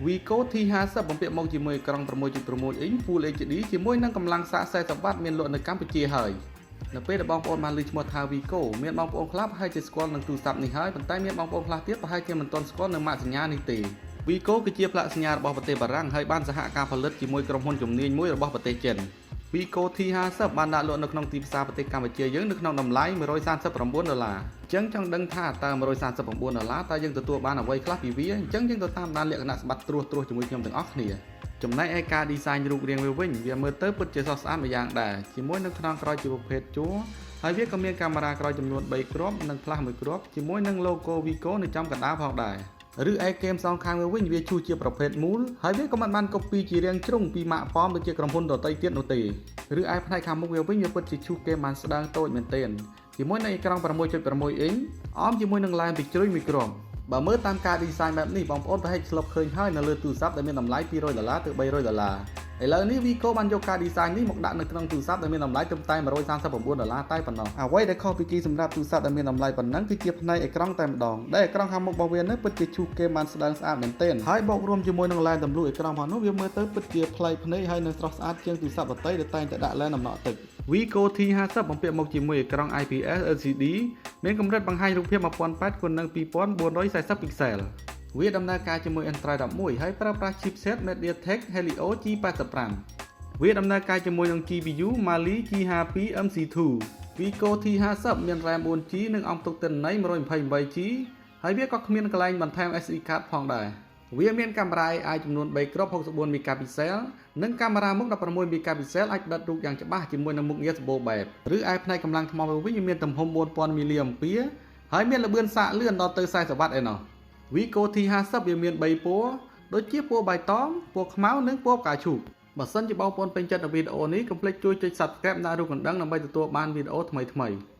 Wiko T50 បំពាក់មកជាមួយអេក្រង់6.6អ៊ីញ Full HD ជាមួយនឹងកម្លាំងសាក40វ៉ាត់មានលក់នៅកម្ពុជាហើយនៅពេលដែលបងប្អូនបានឮឈ្មោះថា Wiko មានបងប្អូនខ្លះប្រហែលជាស្គាល់នឹងទូរស័ព្ទនេះហើយប៉ុន្តែមានបងប្អូនខ្លះទៀតប្រហែលជាមិនទាន់ស្គាល់នៅម៉ាកសញ្ញានេះទេ។ Wiko គឺជាផ្លាកសញ្ញារបស់ប្រទេសបារាំងហើយបានសហការផលិតជាមួយក្រុមហ៊ុនជំនាញមួយរបស់ប្រទេសចិន។ Wiko T50 បានដាក់លក់នៅក្នុងទីផ្សារប្រទេសកម្ពុជាយើងនៅក្នុងតម្លៃ139ដុល្លារអញ្ចឹងចង់ដឹងថាតើ139ដុល្លារតើយើងទទួលបានអ្វីខ្លះពីវាអញ្ចឹងយើងទៅតាមដានលក្ខណៈស្បាត់ត្រួសត្រាសជាមួយខ្ញុំទាំងអស់គ្នា។ចំណែកឯការ design រូបរាងវាវិញវាមើលទៅពិតជាស្រស់ស្អាតម្យ៉ាងដែរជាមួយនឹងខ្នងក្រោយជាប្រភេទជួរហើយវាក៏មានកាមេរ៉ាក្រោយចំនួន3គ្រាប់និង flash មួយគ្រាប់ជាមួយនឹង logo Wiko នៅចំកណ្ដាលផងដែរឬឯគែមសងខាងវាវិញវាឈូសជាប្រភេទមូលហើយវាក៏មិនបាន copy ជារាងជ្រុងពីម៉ាកប៉មដូចជាក្រុមហ៊ុនដទៃទៀតនោះទេ។ឬឯផ្នែកខាងមុខវាវិញវាពិតជាឈូសគែមបានស្ដើងតូចមែនទែនជាមួយនឹងអេក្រង់6.6អ៊ីញអមជាមួយនឹងឡែនពីជ្រុយមួយគ្រាប់បើមើលតាមការ design បែបនេះបងប្អូនប្រហែលធ្លាប់ឃើញហើយនៅលើទូរស័ព្ទដែលមានតម្លៃ200ដុល្លារទៅ300ដុល្លារឥឡូវនេះ Wiko បានយកការ design នេះមកដាក់នៅក្នុងទូរស័ព្ទដែលមានតម្លៃត្រឹមតែ139ដុល្លារតែប៉ុណ្ណោះអ្វីដែលខុសពីគេសម្រាប់ទូរស័ព្ទដែលមានតម្លៃប៉ុណ្ណឹងគឺជាផ្នែកអេក្រង់តែម្ដងដែលអេក្រង់ខាងមុខរបស់វានេះពិតជាឈូសគេបានស្ដើងស្អាតមែនទែនហើយបូករួមជាមួយនឹងឡែនទម្លុះអេក្រង់ផងនោះវាមើលទៅពិតជាប្លែកភ្នែកហើយនឹងស្រស់ស្អាតជាងទូរស័ព្ទដទៃដែលតែងតែដាក់ឡែនដំណក់ទឹក Wiko T50 បំពាក់មកជាមួយអេក្រង់ IPS LCD មានកម្រិតបង្ហាញរូបភាព1080គុណនឹង2440 pixel វាដំណើរការជាមួយ Android 11ហើយប្រើប្រាស់ chipset MediaTek Helio G85 វាដំណើរការជាមួយនឹង GPU Mali G52 MC2 Wiko T50 មាន RAM 4G និងអង្គផ្ទុកទិន្នន័យ 128G ហើយវាក៏គ្មានកន្លែងបន្ថែម SD card ផងដែរវាមានកាមេរ៉ា AI ចំនួន3គ្រាប់64 megapixel និងកាមេរ៉ាមុខ16 megapixel អាចផ្ដិតរូបយ៉ាងច្បាស់ជាមួយនឹងមុខងារសម្បូរបែបឬឯផ្នែកកម្លាំងថ្មវិញវាមានទំហំ4000 mAh ហើយមានល្បឿនសាកលឿនដល់ទៅ40វ៉ាត់ឯណោះ។ Wiko T50 វាមាន3ពណ៌ដូចជាពណ៌បៃតងពណ៌ខ្មៅនិងពណ៌ផ្កាឈូកបើសិនជាបងប្អូនពេញចិត្តនៅវីដេអូនេះកុំភ្លេចជួយចុច Subscribe និងរូបកណ្ដឹងដើម្បីទទួលបានវីដេអូថ្មីៗ។